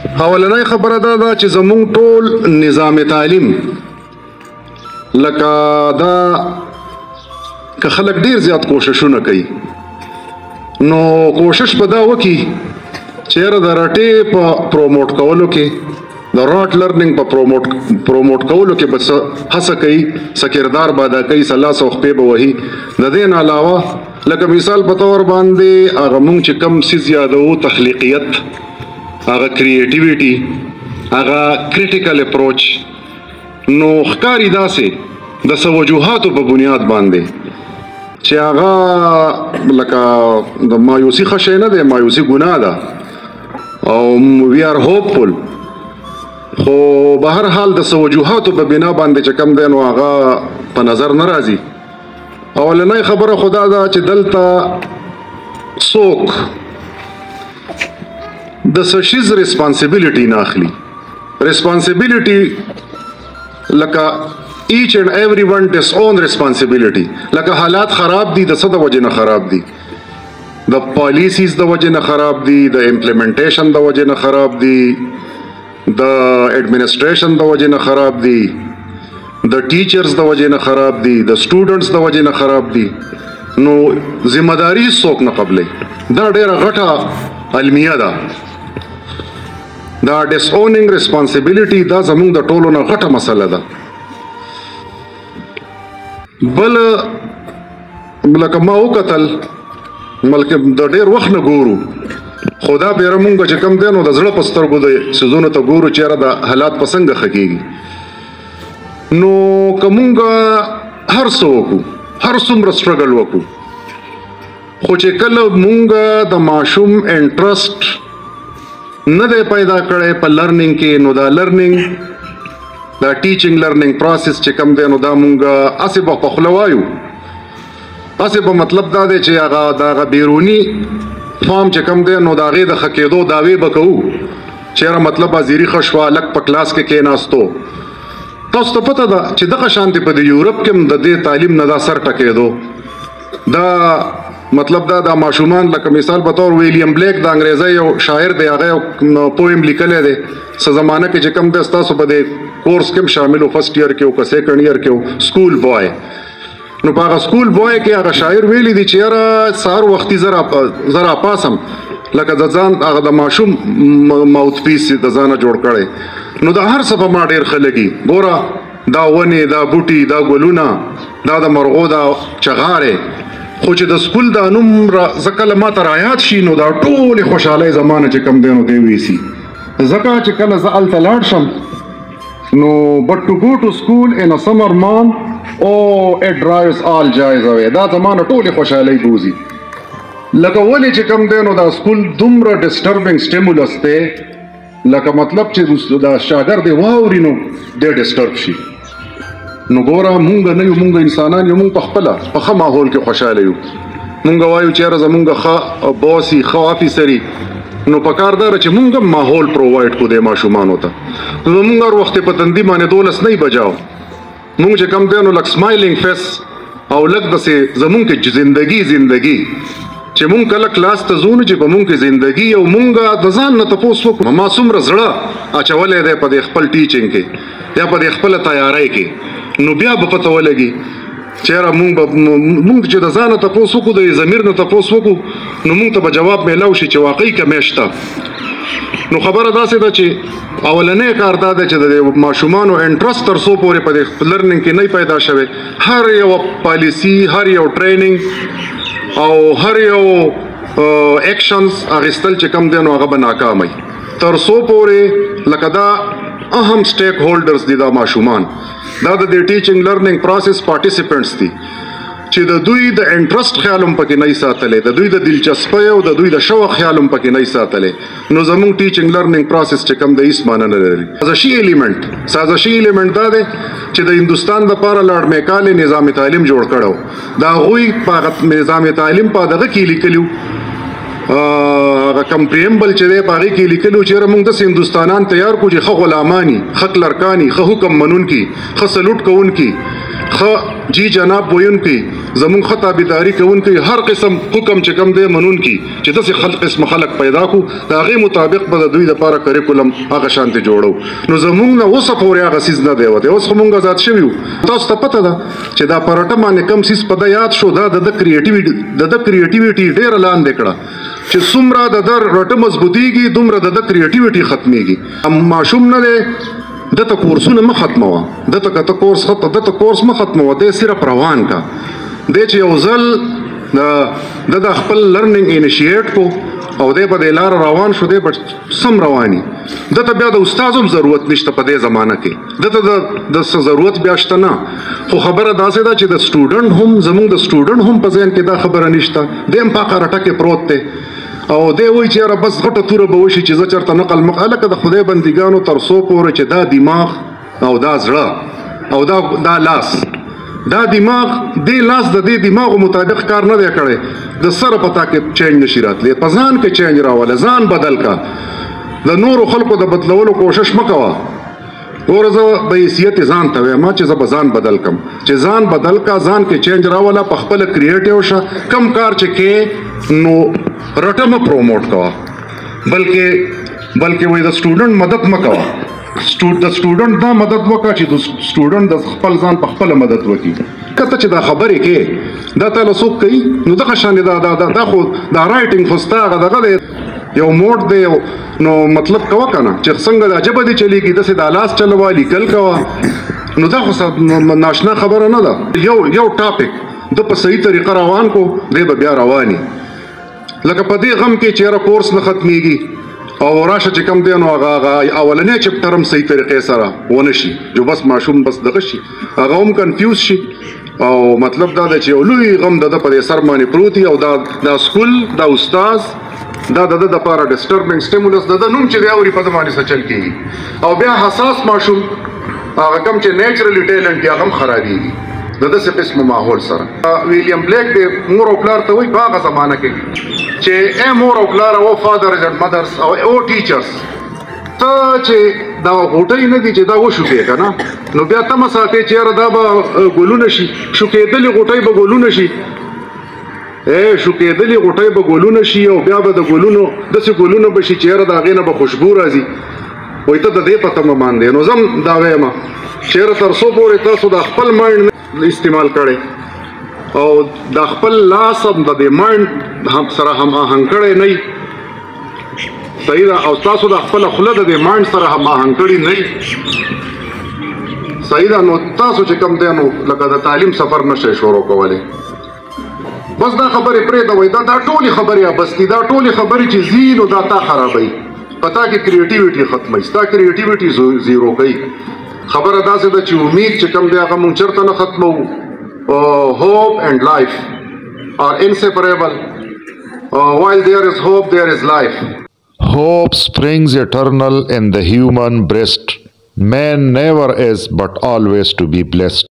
اولنۍ خبره دا ده چې زمونږ ټول نظام تعلیم لکه دا که خلک ډیر زیات کوششونه کوي، نو کوشش به دا وکړي چې یاره د رټې په promote کولو کې، د rote learning په promote کولو کې به څه هڅه کوي، څه کردار به ادا کوي، څه لاس او خپې به وهي. د دې نه علاوه لکه مثال په تور باندې هغه مونږ چې کم څیز یادوو، تخلیقیت، هغه creativity، هغه critical approach، نو ښکاري داسې د څه وجوهاتو په بنیاد باندې چې هغه لکه د مایوسي ښه شی نه دی، مایوسي ګناه ده او we are hopeful، خو به هر حال د څه وجوهاتو په بنا باندې چې کم دی نو هغه په نظر نه راځي. اولنۍ خبره خو دا ده چې دلته څوک د څه شیز responsibility نه اخلي. responsibility لکه each and every one disown responsibility، لکه حالات خراب دي، د څه د وجې نه خراب دي؟ د policies د وجې نه خراب دي، د implementation د وجې نه خراب دي، د administration د وجې نه خراب دي، د teachers د وجې نه خراب دي، د students د وجې نه خراب دي. نو ذمہ داری څوک نه قبلې. دا ډیره غټه المیه ده، دا disowning responsibility، دا زمونږ د ټولو نه غټه مسله ده. بل لکه ما وکتل، بلکې د ډیر وخت نه ګورو، خو دا پیره مونږ چې کم دی نو د زړه په سترګو د څیزونو ته ګورو چې یاره دا حالات په څنګه ښه کېږي. نو که مونږ هر څه وکړو، هر څومره struggle وکړو، خو چې کله مونږ د ماشوم interest نه دی پیدا کړی په learning کې، نو دا learning، دا teaching learning process چې کم دی نو دا مونږ هسې به په خوله وایو، هسې به مطلب دا دی چې هغه د هغه بیروني form چې کم دی نو د هغې د ښه کېدو دعوې به کوو چې یاره مطلب حاضري ښه شوه، هلک په کلاس کې کښېناستو. تاسو ته پته ده چې دغه شانتې په دې یورپ کې هم د دې تعلیم نه دا سر ټکېدو. دا مطلب دا د ماشومان لکه مثال په تور ویلیم بلیک د انګریزۍ یو شاعر دی، هغه یو poem لیکلی دی، څه زمانه کې چې کوم دی ستاسو په دې کورس کې هم شامل و، first year کې و که second year کې و، School Boy. نو په هغه School Boy کې هغه شاعر ویلي دي چې یاره سهار وختي زه راپاڅم، لکه د ځان هغه د ماشوم mouthpiece د ځانه جوړ کړی، نو د هر څه په ما ډېر ښه لګي. ګوره دا ونې، دا بوټي، دا ګلونه، دا د مرغو دا چغارې، خو چې د سکول دا نوم زه کله ما ته رایاد شي نو دا ټولې خوشحالۍ زما نه چې کوم دی نو دی ویسي. ځکه چې کله زه هلته لاړ شم نو but to go to school in a summer morn, oh it drives all joys away، دا زما نه ټولې خوشحالۍ بوځي. لکه ولې چې کوم دی نو دا سکول دومره disturbing stimulus دی، لکه مطلب چې دا شاګرد یې واوري نو دی disturb شي. نو ګوره مونږ نه یو، مونږ انسانان یو، مونږ په خپله په ښه ماحول کې خوشحاله یو. مونږ وایو چې یاره زمونږ ښه boss وي، ښه officer وي، نو په کار دا ده چې مونږ هم ماحول provide کړو دې ماشومانو ته. نو مونږ هر وخت په تندي باندې دولس نه بجاو، مونږ چې کم دی نو لږ smiling face او لږ داسې زمونږ کې زندګي، زندګي چې مونږ کله کلاس ته ځو نو چې په مونږ کې زندګي او مونږ د ځان نه تپوس وکړو ما څومره زړه اچولی دی په دې خپل teaching کې یا په دې خپله تیارۍ کې، نو بیا به پته ولګي چې یاره مونږ چې د ځانه تپوس وکړو، د ضمیر نه تپوس وکړو، نو مونږ ته به جواب میلاو شي چې واقعي کمی شته. نو خبره داسې ده چې اولنی کار دا دی چې د ماشومانو interest تر څو پورې په دې learning کې نه پیدا شوی، هر یو پالیسي، هر یو training او هر یو actions اخیستل چې کم دی نو هغه به ناکام وي تر څو پورې. لکه دا اهم stakeholders دي، دا ماشومان، دا د دې teaching learning process participants دي چې د دوی د interest خیال هم پکې نه ساتلی، د دوی د دلچسپۍ او د دوی د شوق خیال هم پکې نه ساتلی، نو زمونږ teaching learning process چې کوم دی هیڅ معنی نه لري. سازشي element دا دی چې د هندوستان دپاره لارډ میکالې نظام تعلیم جوړ کړو، د هغوی په هغه نظام تعلیم په دغه کې لیکلي وو، هغه کوم preamble چې دی په هغې کې لیکلي وو چې یاره موږ داسې هندوستانان تیار کړو چې ښه غلاماني، ښه کلرکاني، ښه حکم منونکي، ښه salute کوونکي، ښه جی جناب ویونکي زمونږ ښه تابعداري کوونکي، هر قسم حکم چې کوم دی منونکي، چې داسې خلق قسم خلک پیدا کړو، د هغې مطابق به د دوی دپاره کریکولم هغه شانتې جوړو. نو زمونږ نه اوسه پورې هغه څیز نه دی وتی. اوس خو مونږ ازاد شوي یو. تاسو ته پته ده چې دا په رټه باندې کوم څیز په ده یاد شو، دا د ده کریټیویټي ډېره لاندې کړه. چې څومره د ده رټه مضبوطیږي، دومره د ده کریټیویټي ختمیږي. ماشوم نه دی، ده ته کورسونه مه ختموه، ده ته که ته کورس ختم، ده ته کورس مه ختموه، دی صرف روان کا. دی چې یو ځل ده د خپل لرننګ انیشیټ کو او دی په دې لاره روان شو، دی به سم رواني. ده ته بیا د استاد هم ضرورت نشته په دې زمانه کې، ده ته د څه ضرورت بیا شته نه. خو خبره داسې ده چې د سټوډنټ هم، زمونږ د سټوډنټ هم په ذهن کې دا خبره نشته، دی هم په هغه رټه کې پروت دی او دی وایي چې یاره بس غټه توره به وشي چې زه چېرته نقل مخ. هلکه د خدای بندګانو، تر څو پورې چې دا دماغ او دا زړه او دا لاس، دا دماغ دې لاس د دې دماغو مطابق کار نه دی کړی، د سره په تا کې چینج نشي راتلی. په ځان کې چینج راوله، ځان بدل کا، د نورو خلکو د بدلولو کوشش مه کوه. ګوره زه به حیثیت ځان ته وایم چې زه به ځان بدل کم، چې ځان بدل کا، ځان کې چینج راوله، په خپله کریټیو شه. کم کار چې کې نو رټه مه پروموټ کوه، بلکې وایي د سټوډنټ مدد مه کوه، د سټوډنټ دا مدد وکړه چې د سټوډنټ د خپل ځان په خپله مدد وکړي. که ته چې دا خبرې کې دا تا له څوک کوي، نو دغه شان دا دا دا دا خو دا رایټینګ خو ستا هغه دغه دی، یو موډ دی، یو نو مطلب کوه که نه چې څنګه دا ژبه دې چلېږي، داسې دا لاس چلوه، لیکل کوه. نو دا خو ناشنا خبره نه ده. یو ټاپک د په صحیح طریقه روان کو، دی به بیا رواني. لکه په دې غم کې چې یاره کورس نه ختمیږي او راشه چې کوم دی نو هغه اولنی چپټر هم صحیح طریقې سره ونه شي، جو بس ماشوم بس دغه شي، هغه هم کنفیوز شي. او مطلب دا دی چې یو لوی غم د ده په دې سر باندې پروت او دا سکول، دا استاد، دا د ده دپاره ډسټربنګ سټیمولس، د ده نوم چې دی اوري په ده باندې څه چل کېږي. او بیا حساس ماشوم هغه کوم چې نیچرلی ټیلنټ دی هغه هم خرابېږي د داسې قسم ماحول سره. ویلیم بلیک دی مور او پلار ته وایي په هغه زمانه کې چې ای مور او پلار او فادرز اینډ مدرز او او ټیچرز، ته چې دا غوټۍ نه دي چې دا وشوکې که نه، نو بیا تمه ساتې چې یاره دا به ګلونه شي، شوکېدلې غوټۍ به ګلونه شي. ای شوکېدلې غوټۍ به ګلونه شي او بیا به د ګلونو داسې ګلونه به شي چې یاره د هغې نه به خوشبو راځي. وایي ته د دې په تمه باندې. نو زه هم دا وایم چې یاره تر څو پورې تاسو د خپل مایند استعمال کړئ او د خپل لاس هم د دې مایند هم سره هم آهنګ کړی نه، صحیح ده، او تاسو د خپله خوله د دې مایند سره هم آهنګ کړي نه، صحیح ده، نو تاسو چې کوم دی نو لکه د تعلیم سفر نه شئ شروع کولی. بس دا خبرې پرېږده، وایي دا ټولې خبرې عبث دي، دا ټولې خبرې چې ځي نو دا تا خرابوي، په تا کې کریټیویټي ختموي، ستا کریټیویټي زیرو کوي. خبره داسې ده چې امید چې کوم دی هغه مونږ چېرته نه ختموو. Hope and life are inseparable. While there is hope, there is life. Hope springs eternal in the human breast. Man never is but always to be blessed.